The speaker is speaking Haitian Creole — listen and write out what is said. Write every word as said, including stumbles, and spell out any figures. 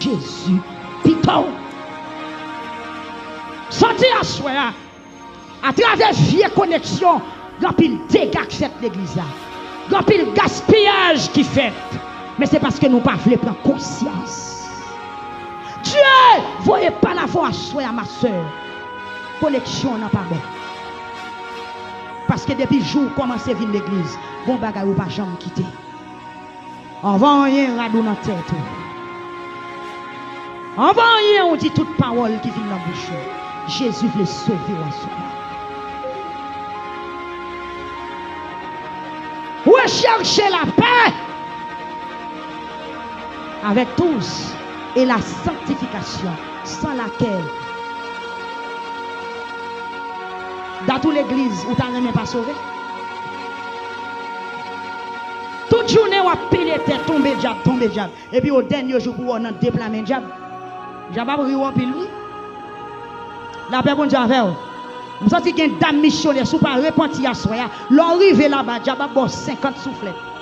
Jezi pito. Santi aswè a, atravè vye koneksyon, gen anpil dega k fèt legliz la. Gen anpil gaspiyaj ki fèt. Men se paske nou pa vle pran konsyans. Dye voye pale avè w aswè a, ma sè. Koneksyon an pa bon. Paske depi jou ou kòmanse vin legliz, gon bagay ou pa janm kite. Anvan anyen, rad ou nan tèt ou. Anvan anyen, ou di tout pawòl ki vin nan bouch ou. Jezi vle sove w aswè a. Recherchez la paix avec tous et la sanctification, sans laquelle dat ou legliz ou ta renmen pa sove. Tout jounen w ap pile tè, tonbe dyab, tonbe dyab. Epi o dènye jou pou w nan de pla men dyab. Dyab ap ri w anpil wi. Lapè Bondye avè w. M santi gen dam misyonè, si w pa repanti aswè a, lè w rive laba, dyab ap ba w senkant souflèt.